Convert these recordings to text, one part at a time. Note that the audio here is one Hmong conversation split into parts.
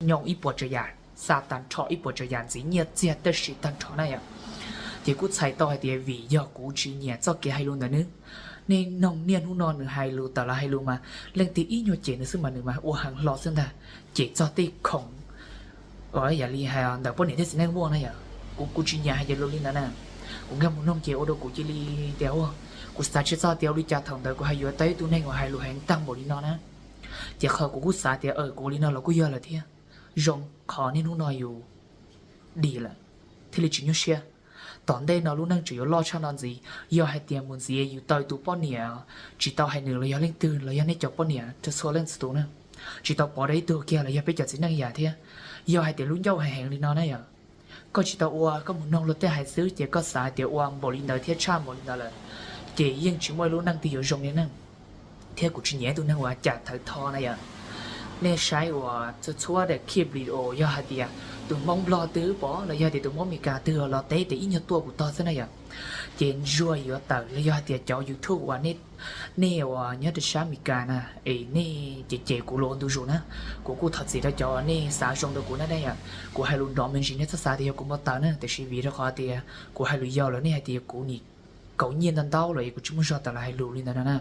nyooj ib puas tsav yam, xa tag nrho ib puas tsav yam ntxiv nyiaj txiag tab sis tag nrho na yom. Ces kuj txhais tau hais tias vim yog kuv tsis nyiam txoj kev hais lus ntawm nws. Nej noog niaj hnub no nws hais lus tawm los hais lus mas leej twg ib nyuag cem nws xwb mas nws mas ua heev hlo xwb ntag, cem txog tej khoom uas yam li hais ntawm poj niam thiab txiv neej muaj na yom. Kuv kuv tsis nyiam hais cov lus li ntawd na. Kuv nkag mus noog ces ua rau kuv cia li tias ua, kuv xav tsis txog tias ua li cas thaum ntawd kuv hais yuav tau ib tug neeg uas hais lus heev tag npaum li no na. Ces qhov kuv kuj xav tias kuv ua li no los kuj yog lawm thiab, zoo qhov niaj hnub no yus dim lawm thiaj li tsis nyuaj siab. Tom ntej no lub neej tseem yuav loj tshaj no ntxiv, yog hais tias mus ntxiv yus tau tus poj niam tsis tau hais nws los yog leej twg los yog nej cov poj niam rau txhua leej txhua tus na, tsis tau pov rau ib tug kiag los yog peb cov txiv neej yam thiab. Yog hais tias lub ncauj heev heev li no na yom, koj tsis tau ua, koj mus noog luag tej hais xwb ces koj xav hais tias ua npaum li ntawd thiab tshaj npaum li ntawd lawm, ces yeej tsis muaj ib lub neej twg yuav zoo li na. Thiab kuv tsis nyiam ib tug neeg uas cam thawv tho na yom. Nej saib uas txhua txhua daim clip video yog hais tias tus Hmoob Nplog twg pom los yog tias tus Hmoob Meskas twg los teb tias ib nyuag tuaj kuv tog xwb na yom, ces ntsuag yuav tawm los yog hais tias cov YouTube uas nej uas nyob rau sab Meskas na, es nej cem cem kuv los ua ntu zus na, kuv kuj thov txim rau cov uas nej xav zoo rau kuv na yom. Kuv hais lus nrov me ntsis nej txhob xav tias yog kuv npau taws na, tiam sis vim rau qhov tias kuv hais lus yau lawm nej hais tias kuv nim kaus nyiaj ntau ntau lawm es kuv tsis muaj zog tawm los hais lus li ntawd no na.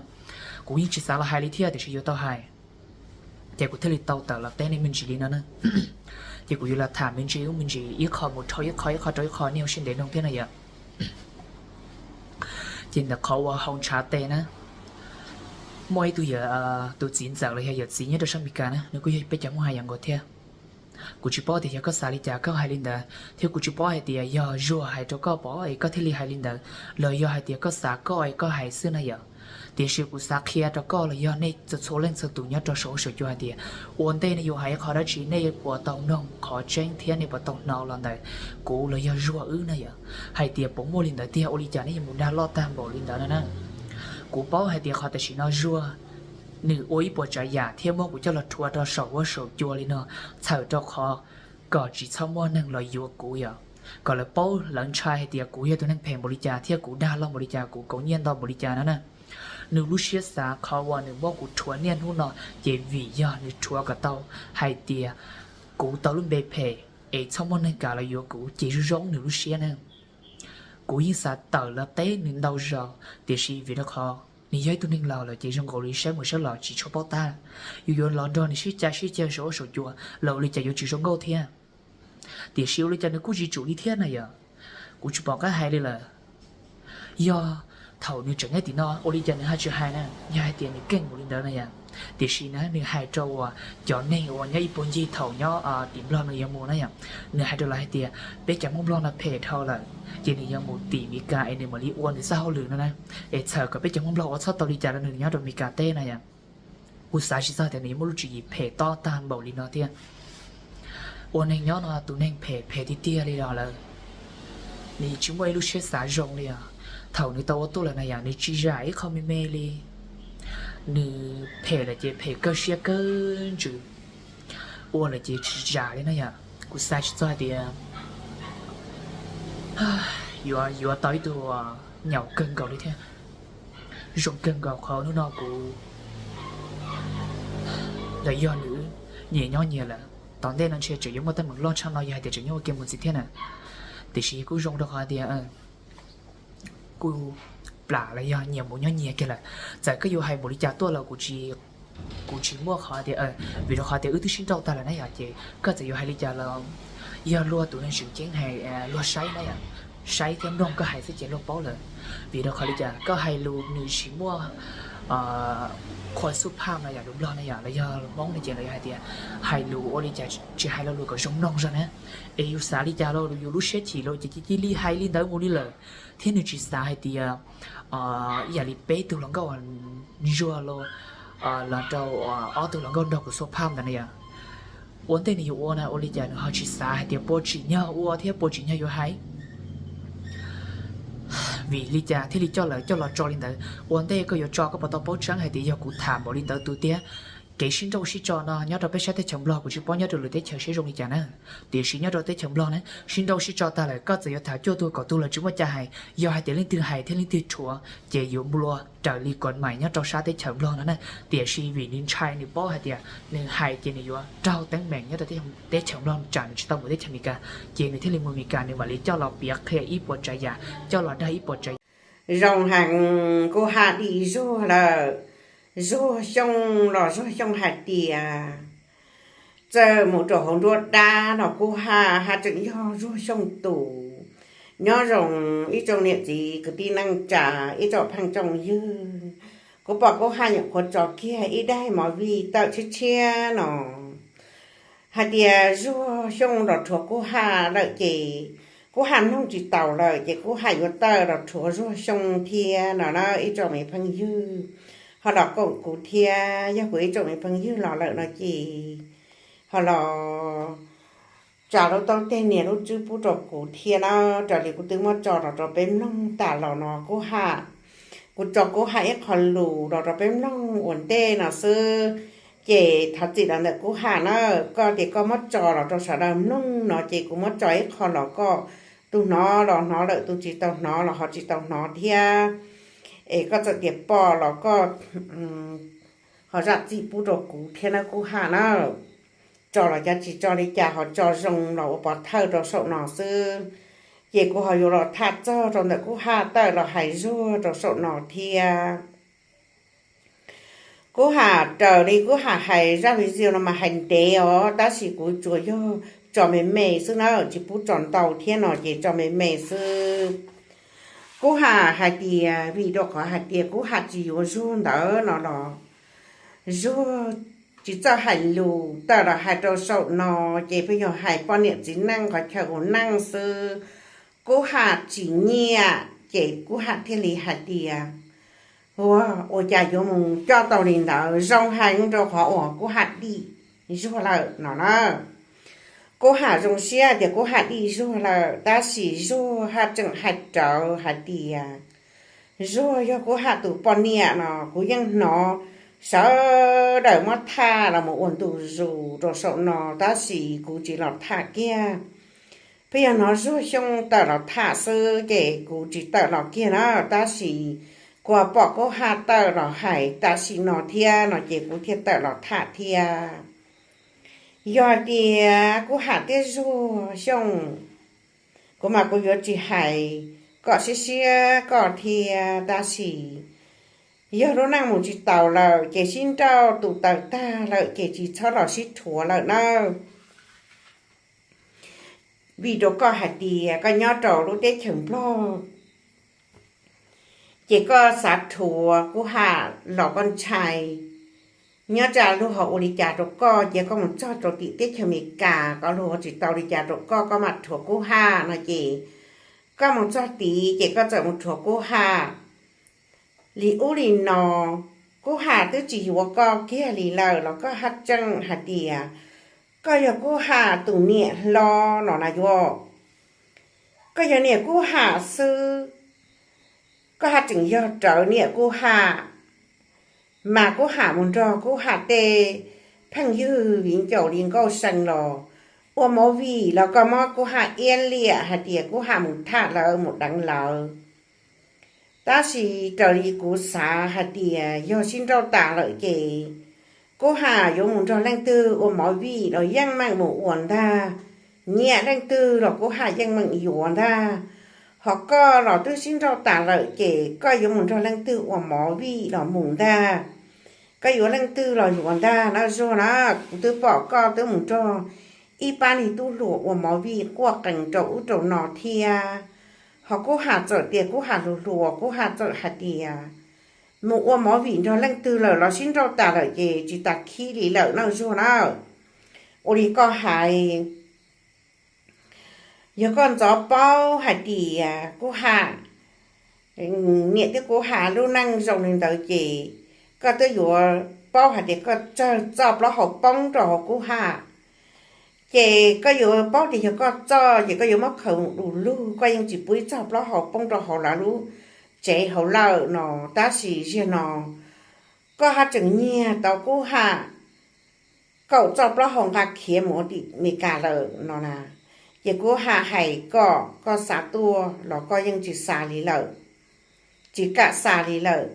Kuv yeej tsis xav los hais li thiab tiam sis yuav tau hais, ces kuv thiaj li tau tawm los teb nej me ntsis li no na. Ces kuv yuav los tham me ntsis ub me ntsis, ib qho mus rau ib qho, ib qho rau ib qho, nej ua siab ntev mloog thiab na yom. Ces ntawm qhov uas hau ntshav tes na, muaj ib tug yawm, tus txiv ntxawm los yog yawm txiv nyob rau sab Meskas na, nws kuj yog peb cov Hmoob hais yam nkaus thiab. Kuv tsis paub tias yog koj xav li cas koj hais li ntawd, thiab kuv tsis paub hais tias yog Zuag hais rau koj pom es koj thiaj li hais li ntawd, los yog hais tias koj xav koj es koj hais xwb na yom. Tiam sis kuv xav qhia rau koj los yog nej txhua txhua leej txhua tus nyob rau saum huab saum cua hais tias, ua ntej nej yuav hais qhov dab tsi nej puas tau mloog qhov tseeb thiab nej puas tau hnov los ntawm kuv los yog Zuag wb na yom, hais tias puas muaj li ntawd tiag, ua li cas nej yuav mus dag loj tag npaum li ntawd no na. Kuv paub hais tias qhov tam sim no Zuag nws ua ib puas tsav yam thiab muab kuv coj los rhuav rau saum huab saum cua li no, txhawm rau qhov kom tsis txhob muaj neeg los yuav kuv yom, kom lawv paub lawv ntshai hais tias kuv yog tus neeg phem npaum li cas thiab kuv dag loj npaum li cas, kuv kaus nyiaj ntau npaum li cas no na. Nws lub siab xav qhov uas nws muab kuv rhuav niaj hnub no, ces vim yog nws rhuav kom tau hais tias kuv tau lub npe phem es txhob muaj neeg kam los yuav kuv, ces zoo zoo nws lub siab na. Kuv yeej xav tawm los teb nws ntau zaus, tiam sis vim rau qhov nws yog ib tug neeg laus lawm ces zoo nkaus li saib mus saib los tsis tshua paub tab. Yus yuav los nrog nws sib cav sib ceg saum huab saum cua los ua li cas yuav tsis zoo nkauj thiab. Tiam sis ua li cas nws kuj tsis tsum li thiab na yom. Kuv tsis pom qab hais li lawm. Yog thaum nws tseem nyob tim no ua li cas nws ho tsis hais na, yog hais tias nws keej mus li ntawd na yom. Tiam sis na nws hais rau uas cov neeg uas nyob ib puag ncig thaum nyob tim Nplog nws yuav mus na yom, nws hais rau lawv hais tias peb cov Hmoob Nplog no phem dhau lawm, ces nws yuav mus tim Meskas es nws mam li ua nws txoj hauj lwm no na, es txhawm kom peb cov Hmoob Nplog ua txhob tau li cas rau nws nyob rau Meskas teb na yom. Kuv xav tsis txog tias nws yuav muaj lub tswv yim phem tob tag npaum li no thiab. Ua neeg nyob no tus neeg phem phem tiag tiag li los lawm, nws tsis muaj ib lub siab xav zoo li os. Thaum nws tau ua tuaj lawm na yom, nws tsis zam ib qho me me li. Nws phem lawm ces phem kawg siab kawg ntsws, ua lawm ces tsis zam li na yom. Kuv xav tsis txog hais tias yuav yuav tau ib tug nyaum kawg nkaus li thiab. Zoo kawg nkaus qhov hnub no kuv los yog nws nyias nyob nyias lawm. Tom ntej no ntshe tseem yuav muaj teeb meem loj tshaj no yog hais tias tseem nyob ua ke mus ntxiv thiab na. Tiam sis kuj zoo rau qhov tias kuj plam los yog nyias mus nyob nyias kiag lawm. Txawm koj yuav hais npaum li cas tuaj los kuv tsis, kuv tsis muaj qhov tias, vim rau qhov tias wb twb sib nrauj tag lawm na yom, ces koj txawm yuav hais li cas los yog luag tus neeg tseem ceeb hais luag saib na yom, saib thiab mloog koj hais xwb ces luag paub lawm. Vim rau qhov li cas koj hais lus nws tsis muaj qhua xub phaj no yom, lus Nplog na yom, los yog lus Hmoob no ces lawv yuav hais tias hais lus ua li cas tsis hais lo lus kom zoo mloog zog na. Es yus xav li cas los yus lub siab chim los ces cia li hais li ntawd mus li lawm. Thiab nws tsis xav hais tias ib yam li peb tug hluas nkauj Zuag los rau ob tug hluas nkauj nrog kuv xub phaj ntawd na yom. Ua ntej nws yuav ua na ua li cas nws ho tsis xav hais tias puas tsim nyog ua thiab puas tsim nyog yuav hais. Vim li cas thiaj li coj lawv coj los tso li ntawd? Ua ntej koj yuav tso koj puas tau paub tseeb hais tias yog kuv tham npaum li ntawd tus tiag, Kev sib nrauj sib tso no nyob rau peb sab teb chaws Nplog kuv tsis paub nyob rau lwm teb chaws seb zoo li cas na, tiam sis nyob rau teb chaws Nplog ne, sib nrauj sib tso tag lawm koj txawm yuav tham cuaj tug kaum tug los tsis muaj cai hais, yog hais tias leej twg hais thiab leej twg rhuav ces yuav nplua raws li kom mais nyob rau sab teb chaws Nplog no na. Tiam sis vim nws ntshai nws paub hais tias nws hais ces nws yuav raug teeb meem nyob rau teb chaws Nplog tsam nws tsis tau mus teb chaws Amelikas, ces nws thiaj li mus Amelikas nws mam li coj los piav qhia ib puas tsav yam, coj los dag ib puas tsav yam. Zoo heev, kuv haj dim zuag lawm. Zuag Xyooj los Zuag Xyooj hais tias txawm mus rau hauv nruab dab los kuv haj haj tseem yog Zuag Xyooj tus. Nyob zoo ib tsoom niam txiv kwv tij neej tsa, ib tsoom phooj tsoom ywg, kuv pom kuv haj nyuam qhuav tso kiag ib daim movie tawm tshiab tshiab no hais tias Zuag Xyooj los rhuav kuv haj lawm ces kuv haj mloog tsis taus lawm ces kuv haj yuav tawm los rhuav Zuag Xyooj thiab no na ib tsoom me phooj ywg. Ho los koom kuv thiab, yog kuv ib tsoom me phooj ywg los lawm no ces ho los tsa lub taub teg nias lub tswb pub rau kuv thiab na. Raws li kuv twb muab tso los rau peb mloog tas los no kuv haj, kuv tso kuv haj ib qho lus los rau peb mloog ua ntej no xwb. Ces thov txim los ntawm kuv haj na, koj tias koj muab tso los rau sawv daws mloog no ces kuv muab tso ib qho los koj tus hnov los hnov lawm, tus tsis tau hnov los ho tsis tau hnov thiab. Es koj txawm tias pom los koj ho zam txim pub rau kuv thiab na kuv haj na. Tso los cas tsis tso li cas ho tso zoo los ua pov thawj rau saum no xwb. Ces kuv ho yuav los tham txog rau ntawm kuv haj tawm los hais Zuag rau saum no thiab. Kuv haj raws li kuv haj hais zaj video no mas hais ntev os, tab sis kuv tsuas yog tso me me xwb na, tsis pub tso ntau thiab no ces tso me me xwb. Kuv haj hais tias vim rau qhov hais tias kuv haj tsis yuav Zuag ntawd no los Zuag tsis txawj hais lus tawm los hais rau saum no, ces pheej yog hais poj niam txiv neej qhov chaw ua neej xwb. Kuv haj tsis nyiam ces kuv haj thiaj li hais tias ua, ua cas yuav mus coj tau li ntawd, zoo heev rau qhov uas kuv haj dim Zuag lawm no na. Kuv haj zoo siab tias kuv haj dim Zuag lawm, tab sis Zuag haj tseem hais rawv hais tias Zuag yog kuv haj tus poj niam no, kuv yeej hnov sawv daws muab tham los mus ua ntu zus rau saum no, tab sis kuv tsis los tham kiag. Pheej yog hnov Zuag Xyooj tawm los tham xwb ces kuv tsis tawm los kiag na, tab sis kuv pom kuv haj tawm los hais tam sim no thiab no ces kuv thiaj tawm los tham thiab. Yog hais tias kuv haj thiab Zuag Xyooj, kuv mas kuv yuav tsis hais kom siab siab koj thiab, tab sis yog lub neej mus tsis taus lawm ces sib nrauj tus taws tag lawm ces tsis txhob los sib rhuav lawm nawb. Vim rau koj hais tias koj nyob rau lub teb chaws Nplog, ces koj xav rhuav kuv haj los koj ntshai. Nyob tsam luag ho ua li cas rau koj, ces koj mus txog rau tim teb chaws Amelikas, koj luag ua tsis tau li cas rau koj, koj mam rhuav kuv haj no ces koj mus txog tid ces koj txawm mus rhuav kuv haj li ub li no. Kuv haj twb tsis yuav koj kiag li lawm los koj haj tseem hais tias koj yog kuv haj tus niam hlob no na yuav. Koj yog niam kuv haj xwb, koj haj tseem yog rawv niam kuv haj, mas kuv haj mus nrog kuv haj tej phooj ywg viv ncaus li nkauj see los ua movie los koj muab kuv haj iab liam hais tias kuv haj mus tham lawv mus deev lawv. Tab sis raws li kuv xav hais tias yog sib nrauj tas lawm ces kuv haj yuav mus nrog leej twg ua movie los yeej meem mus ua ntag, nyiam leej twg los kuv haj yeej meem yuav ntag. Ho koj los twb sib nrauj tas lawm ces koj yuav mus nrog leej twg ua movie los mus ntag, koj yuav leej twg los yuav ntag na Zuag na. Kuv twb pom koj twb mus nrog ib pab niag tub hluas ua movie quaj qees rau ub rau no thiab. Ho kuv haj txawm tias kuv haj hluas hluas, kuv haj txawm hais tias mus ua movie nrog leej twg lawm los sib nrauj tas lawm ces tsis tas khib li lawm na Zuag na. Ua li koj hais, yog koj ntxov paub hais tias kuv haj, niam thiab kuv haj lub neej zoo li ntawd ces koj twb yuav paub hais tias koj tsawg txoj plaub hau poob rau hauv kuv haj. Ces koj yuav paub tias yog koj txoj ces koj yuav muab khaws mus du lug, koj yeej tsis pub ib txoj plaub hau poob rau hauv lawv lub tsev hauv lawm no. Tab sis ziag no koj haj tseem nyiag tau kuv haj, kaum txoj plaub hau nqa khiav mus ua tim Amelikas lawm no na. Ces kuv ha hais koj, koj xav tuaj los koj yeej tsis xav li lawm, tsis kam xav li lawm.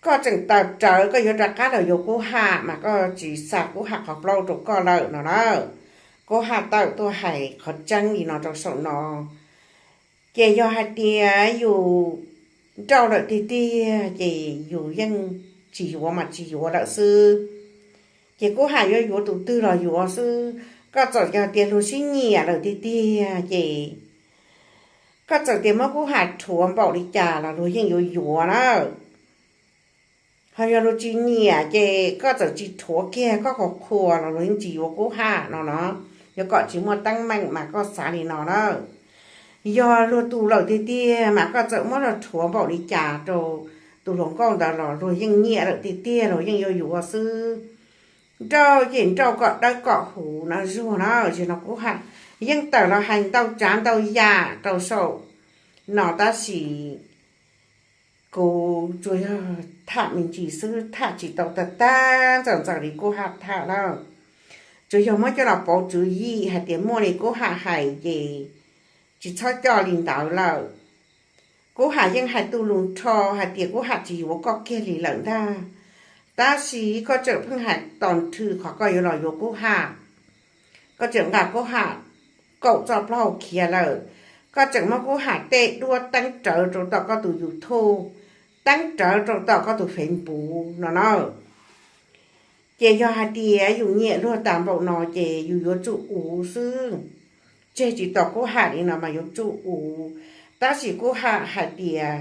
Koj tseem tawm rawv koj yuav rov qab los yuav kuv ha mas koj tsis xa kuv ha qhov plaub rau koj lawm no na. Kuv ha tawm tuaj hais qhov tseeb li no rau saum no. Ces yog hais tias yus nrauj lawm tiag tiag ces yus yeej tsis yuav mas tsis yuav lawm xwb. Ces kuv ha yuav yuav tus twg los yuav xwb. Koj txawm yog tias luag sib nyiam lawm tiag tiag ces koj txawm tias muab kuv ha rhuav npaum li cas los luag yeej yuav yuav na. Ho yog luag tsis nyiam ces koj txawm tsis rhuav kiag koj qhov qhua los luag yeej tsis yuav kuv ha no no. Yuav kom tsis muaj teeb meem mas koj xav li no na. Yog luag tus lawm tiag tiag mas koj txawm muab los rhuav npaum li cas rau tus hluas nkauj ntawd los luag yeej nyiam lawm tiag tiag, luag yeej yuav yuav xwb. Nrauj ces nrauj kom dawb kom huv no Zuag na. Zaum no kuv ha yeej tawm los hais ntau tsav ntau yam rau saum no tab sis kuv tsuas yog tham me ntsis xwb, tham tsis tau tag tag ntxawm ntxawm li kuv ha tham lawm. Tsuas yog muab coj los pauv tswv yim hais tias muaj li kuv ha hais ces tsis txhob coj li ntawd lawm. Kuv ha yeej hais tu lus nrho hais tias kuv ha tsis yuav koj kiag li lawm ntag, tab sis koj tseem pheej hais tos nrhw qhov koj yuav los yuav kuv ha. Koj tseem nqa kuv ha kaum txoj plaub hau khiav lawm. Koj tseem muab kuv ha tej duab teeb rawv rau tom koj tus YouTube, teeb rawv rau tom koj tus Facebook no na. Ces yog hais tias yus nyiam luag tas npaum no ces yus yuav tsum uv xwb. Tseg tsis tos kuv ha li no mas yuav tsum uv. Tab sis kuv ha hais tias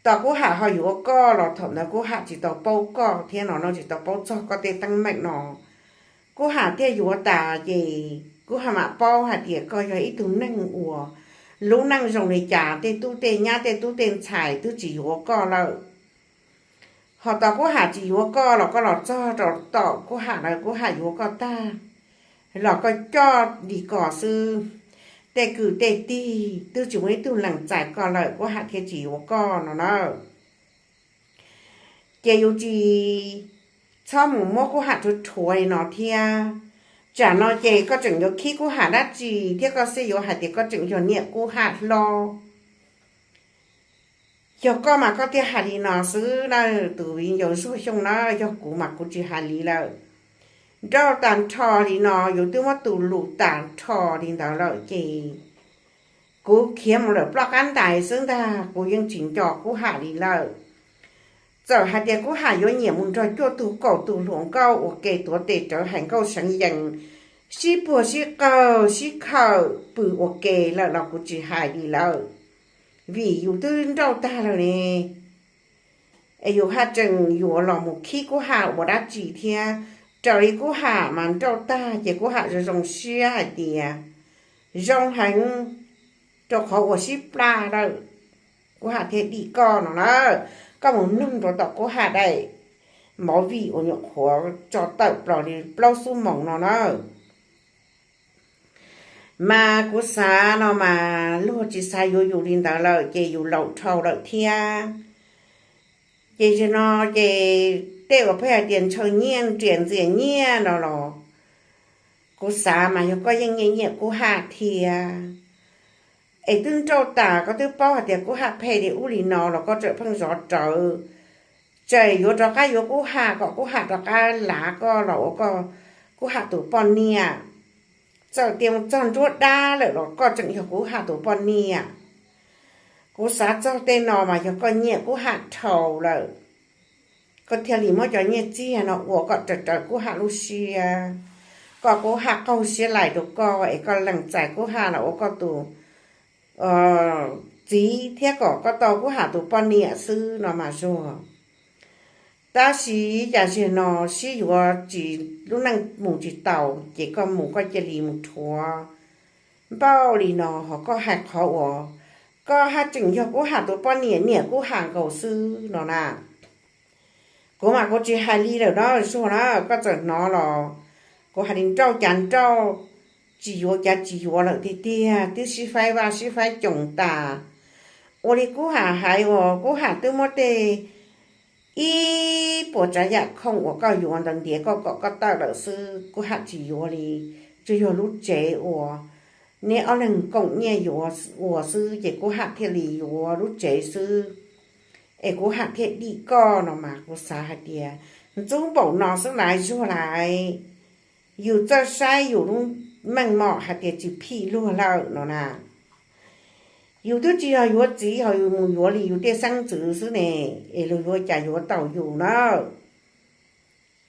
tos kuv ha ho yuav koj los thaum ntawd kuv ha tsis tau paub koj thiab no no, tsis tau paub txog koj tej teeb meem no. Kuv ha thiaj yuav tas ces kuv ha mam paub hais tias koj yog ib tug neeg uas lub neej zoo li cas, tej tub tej nyab tej tub tej ntxhais twb tsis yuav koj lawm. Ho tos kuv ha tsis yuav koj los koj los txog rau tom kuv ha lawm kuv ha yuav koj tag los koj coj li ko xwb. Tej kwv tej tij twb tsis muaj ib tug lees txais koj lawm kuv ha thiaj tsis yuav koj no na. Ces yus tsis txhob mus muab kuv ha rhuav rhuav li no thiab. Tsam no ces koj tseem yuav khib kuv ha dab tsi thiab koj xav yuav hais tias koj tseem yog niam kuv ha hlo. Yog koj mas koj thiaj hais li no xwb na, tus viv ncaus Zuag Xyooj na, yog kuv mas kuv tsis hais li lawm. Nrauj tag nrho li no yus twb muab tu lus tag nrho li ntawd lawm ces kuv khiav mus lawm ploj qab ntais xwb ntag, kuv yeej tsis nco kuv ha li lawm. Txawm hais tias kuv ha yuav nyiam mus nrog cuaj tug kaum tus hluas nkauj ua ke tuav tes rawv hais nkauj seev yees, sib puag sib qawg sib khawm pw ua ke lawm los kuv tsis hais li lawm, vim yus twb nrauj tag lawm ne. Es yus haj tseem yuav los mus khib kuv ha ua dab tsi thiab? Raws li kuv ha mas nrauj tag ces kuv ha zoo zoo siab hais tias zoo heev, rau qhov uas sib plaj lawm, kuv ha thiaj dim koj no na. Koj mus mloog rau tom kuv ha daim movie uas nyuam qhuav tso tawm plaws li plaub xuab moos no na. Mas kuv xav no mas luag tsis xav yuav yus li ntawd lawm ces yus laus dhau lawm thiab. Ces zaum no ces tej uas pheej hais tias ntshaw nyiaj nriam ntxias nyiaj no los, kuv xav mas yog koj yeej nyiam nyiam kuv ha thiab. Es twb nrauj tas koj twb paub hais tias kuv ha phem li ub li no los koj tseem pheej zov rawv, tseem yuav rov qab yuav kuv ha kom kuv ha rov qab lav koj los ua koj, kuv ha tus poj niam. Txawm tias mus txog nruab dab lawm los koj tseem yog kuv ha tus poj niam. Kuv xav txog tej no mas yog koj nyiam kuv ha dhau lawm, koj thiaj li muab cov nyiaj txiag no ua kom raws raws kuv ha lub siab, kom kuv ha qaug siab lais rau koj es koj lees txais kuv ha los ua koj tus txiv thiab kom koj tau kuv ha tus poj niam xwb no mas Zuag. Tab sis cas zaum no sib yuav tsis, lub neej mus tsis taus ces koj mus koj cia li mus rhuav npaum li no, ho koj hais qhov uas koj haj tseem yog kuv ha tus poj niam, niam kuv ha nkaus xwb no na. Kuv mas kuv tsis hais li lawm no Zuag na, koj txawm hnov los kuv hais li nrauj cas nrauj, tsis yuav cas tsis yuav lawm tiag tiag, twb sib faib vaj sib faib coos tas. Ua li kuv ha hais uas kuv ha twb muab tej ib puas tsav yam khoom uas koj yuav ntawd ntiav koj kom koj tawm lawm xwb, Kub Ham tsis yuav li. Tsuas yog lub tsev uas neb ob leeg koom nyiaj yuav ua xwb ces Kub Ham thiaj li yuav lub tsev xwb, es Kub Ham thiaj dim koj no mas kuv xav hais tias ntxub npaum no xwb laiv Zuag laiv. Yus txawj saib yus lub meej mom hais tias tsis phim luag lawm no na. Yus twb tsis yog yuav txiv ho yus mus yuav li yus tej xeeb ntxwv xwb ne, es luag yuav cas yuav tau yus na.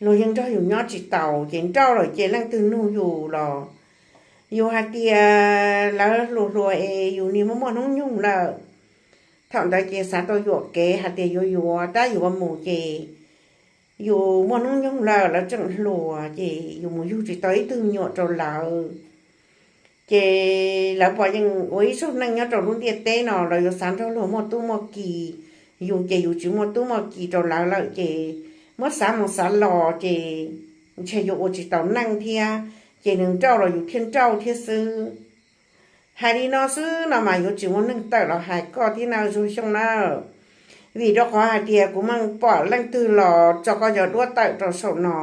Luag yeej nrog yus nyob tsis taus ces nrauj lawm ces leej twg nug yus los yus hais tias lawv hluas hluas es yus niag muaj muaj hnub nyoog lawm. Thaum ntawd ces xav tau yuam kev hais tias yuav yuav tab yuav mus ces yus muaj hnub nyoog lawm lawv tseem hluas ces yus mus yug tsis tau ib tug me nyuam rau lawv. Ces lawv puas yeej ua ib zaug neej nyob rau lub ntiaj teb no lawv yuav xav nrog luag muaj tub muaj ki, yus ces yus tsis muaj tub muaj ki rau lawv lawm ces muab xav mus xav los ces ntshe yuav ua tsis tau neej thiab, ces nws nrauj los yus thiaj nrauj thiab xwb. Hais li no xwb no mas yuav tsis muaj neeg tawm los hais koj thiab na Zuag Xyooj na. Vim rau qhov hais tias kuv meej pom leej twg los tso koj cov duab tawm rau saum no,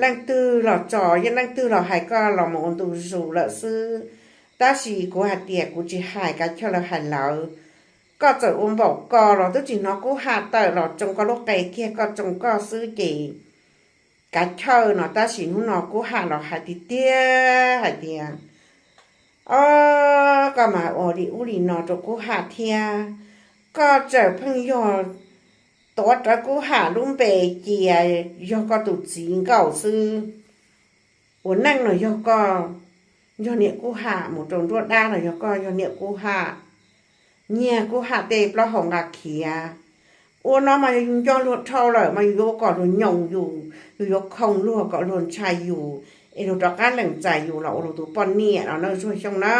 leej twg los tso, yeej leej twg los hais koj los mus ua ntu zus lawm xwb. Tab sis kuv hais tias kuv tsis hais kav chaw lawv hais lawv. Koj txawm ua npaum ko los twb tsis hnov Kub Ham tawm los tsoo koj lub qe kiag, koj tsoo koj xwb ces kav chaw no. Tab sis hnub no Kub Ham los hais tiag tiag hais tias, o, koj mas ua li ub li no rau Kub Ham thiab, koj tseem pheej yog tuav rawv Kub Ham lub npe cia yog koj tus txiv nkaus xwb. Ua neej los yog koj yog niam Kub Ham, mus rau nruab dab los yog koj yog niam Kub Ham, nyiag Kub Ham tej plaub hau nqa khiav. Ua no mas yog yus nco luag dhau lawm mas yus yuav ua kom luag nyoos yus, yus yuav khoom luag kom luag ntshai yus, es luag rov qab lees txais yus los ua luag tus poj niam no na Zuag Xyooj na.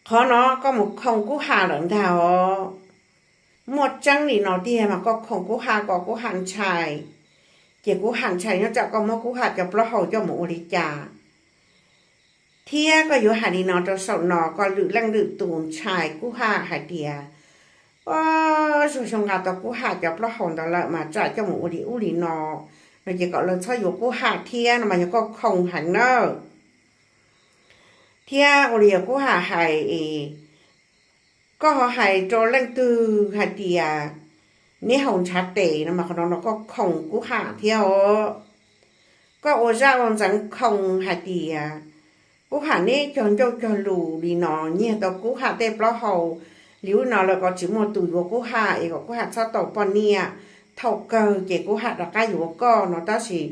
Qhov no koj mus khoom Kub Ham lawm ntag os. Muaj tseeb li no tiag mas koj khoom Kub Ham kom Kub Ham ntshai, ces Kub Ham ntshai nyob tsam koj muab Kub Ham cov plaub hau coj mus ua li cas. Thiab koj yuav hais li no rau saum no, koj lwm leej lwm tus ntshai Kub Ham hais tias, o, Zuag Xyooj nqa tau Kub Ham cov plaub hau ntawd lawm mas tsam coj mus ua li ub li no, no ces kom lawv txhob yuav Kub Ham thiab no mas yog koj khoom heev na. Thiab ua li yog Kub Ham hais, koj ho hais rau leej twg hais tias neb haus ntshav tes no mas qhov no no koj khoom Kub Ham thiab os. Koj ua zaj ua ntxeev khoom hais tias Kub Ham neb cog ncauj cog lus li no, nyiag tau Kub Ham tej plaub hau li ub no lawm kom tsis muaj tus yuav Kub Ham es kom Kub Ham txhob tau poj niam. Thaum kawg ces Kub Ham rov qab yuav koj no, tab sis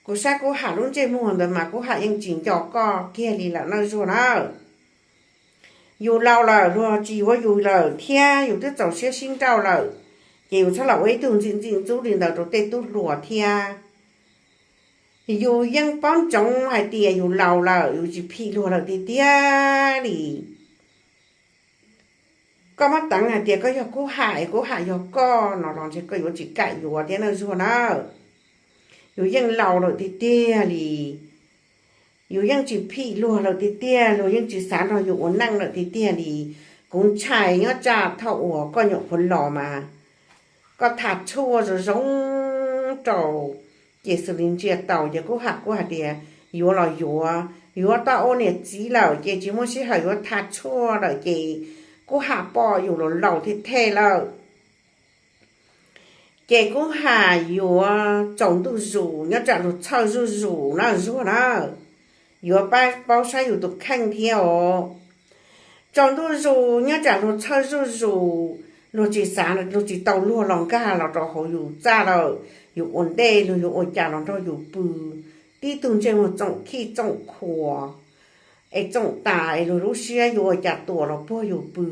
kuv saib Kub Ham lub ntsej muag ntawd mas Kub Ham yeej tsis nco koj kiag li lawm na Zuag na. Yus laus lawm luag tsis yuav yus lawm thiab yus twb txaus siab sib nrauj lawm, ces yus txhob los ua ib tug ntxim ntxim ntxub li ntawd rau tej tub hluas thiab. Yus yeej paub ntsoov hais tias yus laus lawm yus tsis phim luag lawm tiag tiag li. Koj muab teev hais tias koj yog Kub Ham es Kub Ham yog koj no los ntshe koj yuav tsis kam yuav thiab na Zuag na. Yus yeej laus lawm tiag tiag li, yus yeej tsis phim luag lawm tiag tiag, luag yeej tsis xav nrog yus ua neej lawm tiag tiag li. Kuv ntshai nyob tsam thaum uas koj nyuam qhuav los mas koj tham tshuaj zoo zoo rau, ces xws li ntsia tau ces Kub Ham kuj hais tias yuav los yuav, yuav tau ua niam txiv lawm ces tsis muaj sij hawm yuav tham tshuaj lawm ces Kub Ham pom yus los laus thiab thiab lawm. Ces Kub Ham yuav tsaus ntuj zus nyob tsam luag txhawj zuj zus na Zuag na, yuav pab paub saib yus tus kheej thiab os. Tsaus ntuj zus nyob tsam luag txhawj zuj zus, luag tsis xav, luag tsis tau luag los nkag los rau hauv yus txaj lawm, yus ua ntej luag yuav ua cas los nrog yus pw. Tib tug ntsej muag txoom khij txoom khuas es txoom tas es luag lub siab yuav ua cas tuam los puag yus pw.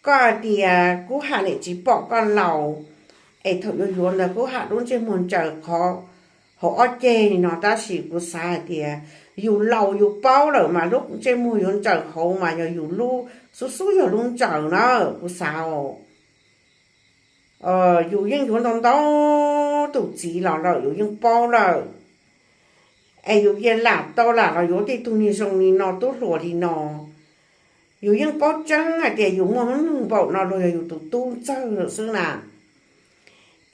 Koj hais tias Kub Ham niam tsis pom koj laus, es thaum yuav yuav ntawd Kub Ham lub ntsej muag ntsaws qhov hauv ob ceg li no, tab sis kuv xav hais tias yus laus yus paub lawm mas lub ntsej muag yuav ntsaws hauv mas yog yus lub xub xub yog lub ntsaws na, kuv xav os. Yus yeej yuav ntau ntau tus txiv los lawm yus yeej paub lawm, es yus cia lam tau lam los yuav tej tug niag zoo li no tub hluas li no. Yus yeej paub tseeb hais tias yus muaj hnub npaum no luag yog yus tus tub ntxawg lawm xwb na.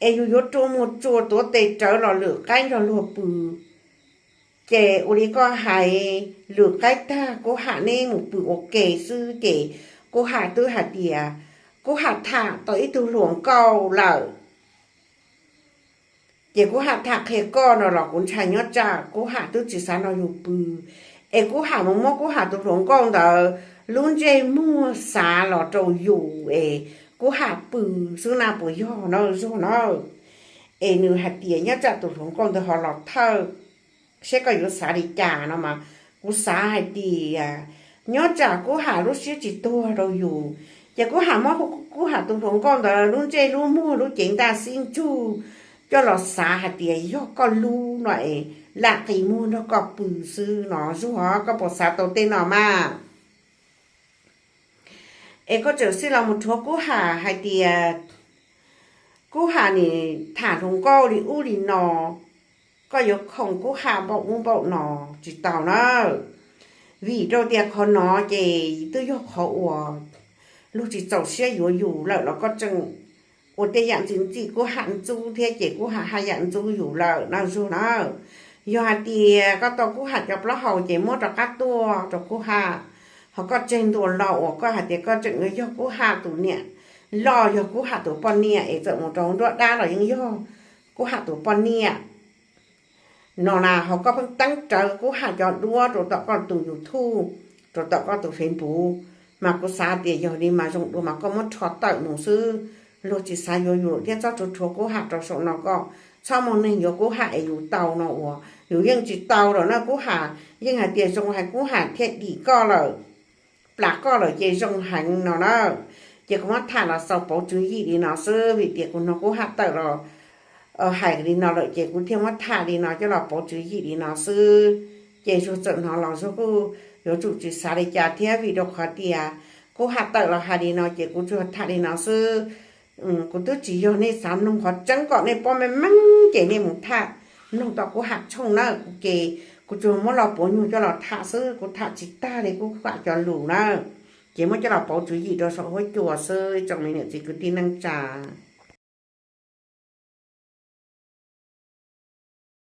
es yus yuav rua muag tsua tuav tes rawv los lwm qaib nrog luag pw. Ces ua li koj hais, lwm qaib tag Kub Ham neb mus pw ua ke xwb ces Kub Ham twb hais tias Kub Ham tham tau ib tug hluas nkauj lawm. Ces Kub Ham tham qhia koj no los kuv ntshai nyob tsam Kub Ham twb tsis xav nrog yus pw, es Kub Ham mus muab Kub Ham tus hluas nkauj ntawd lub ntsej muag xav los rau yus es Kub Ham pw xwb na puas yog na Zog na? Es nws hais tias nyob tsam tus hluas nkauj ntawd ho los thawj, saib koj yuav xav li cas no mas kuv xav hais tias nyob tsam Kub Ham lub siab tsis tuag rau yus, ces Kub Ham muab Kub Ham tus hluas nkauj ntawd lub ntsej lub muag lub cev ntaj xib ntsug coj los xav hais tias yog koj lub no es lam qi muag nrog koj pw xwb no Zog, koj puas xav tau tej no mas? Es koj tseem xij los mus rhuav Kub Ham hais tias Kub Ham nim tham hluas nkauj li ub li no, koj yuav khoom Kub Ham npaum ub npaum no tsis tau na. Vim rau tias qhov no ces twb yog qhov uas luag tsis txaus siab yuav yus lawm los koj tseem ua tej yam ntxim ntxim Kub Ham ntxub thiab ces Kub Ham haj yam ntxub yus lawm na Zog na. Yog hais tias koj tau Kub Ham cov plaub hau ces muab rov qab tuaj rau Kub Ham, ho koj tseg ntua los uas koj hais tias koj tseem yuav yog Kub Ham tus niam loj, yog Kub Ham tus poj niam es txawm mus rau nruab dab los yeej yog Kub Ham tus poj niam no na, ho koj pheej teeb rawv Kub Ham cov duab rau tom koj tus YouTube, rau tom koj tus Facebook, mas kuv xav tias yog li mas zoo dua mas koj muab rho tawm mus xwb. Luag tsis xav yuav yus thiab txhob rhuav rhuav Kub Ham rau saum no, koj txhob muaj neeg yuav Kub Ham es yus tau no uas yus yeej tsis tau lawm na. Kub Ham yeej hais tias zoo heev, Kub Ham thiaj dim koj lawm, plam koj lawm ces zoo heev no na. Ces kuv muab tham los xaus pauv tswv yim li no xwb, vim tias kuv hnov Kub Ham tawm los hais li no lawm ces kuv thiaj muab tham li no coj los pauv tswv yim li no xwb. Ces Zog txawm hnov los Zog kuj yuav tsum tsis xav li cas thiab, vim rau qhov tias Kub Ham tawm los hais li no ces kuv tsuas tham li no xwb. Kuv twb tsis yog nej xav mloog, qhov tseeb kom nej paub meej meej ces nej mus tham mloog tom Kub Ham tshooj na. Kuv ces kuv tsuas muab los puav nyuag coj los tham xwb, kuv tham tsis tag li Kub Ham cov lus na. Ces muab coj los pauv tswv yim rau saum huab cua xwb tsoom me niam txiv kwv tij neej tsa.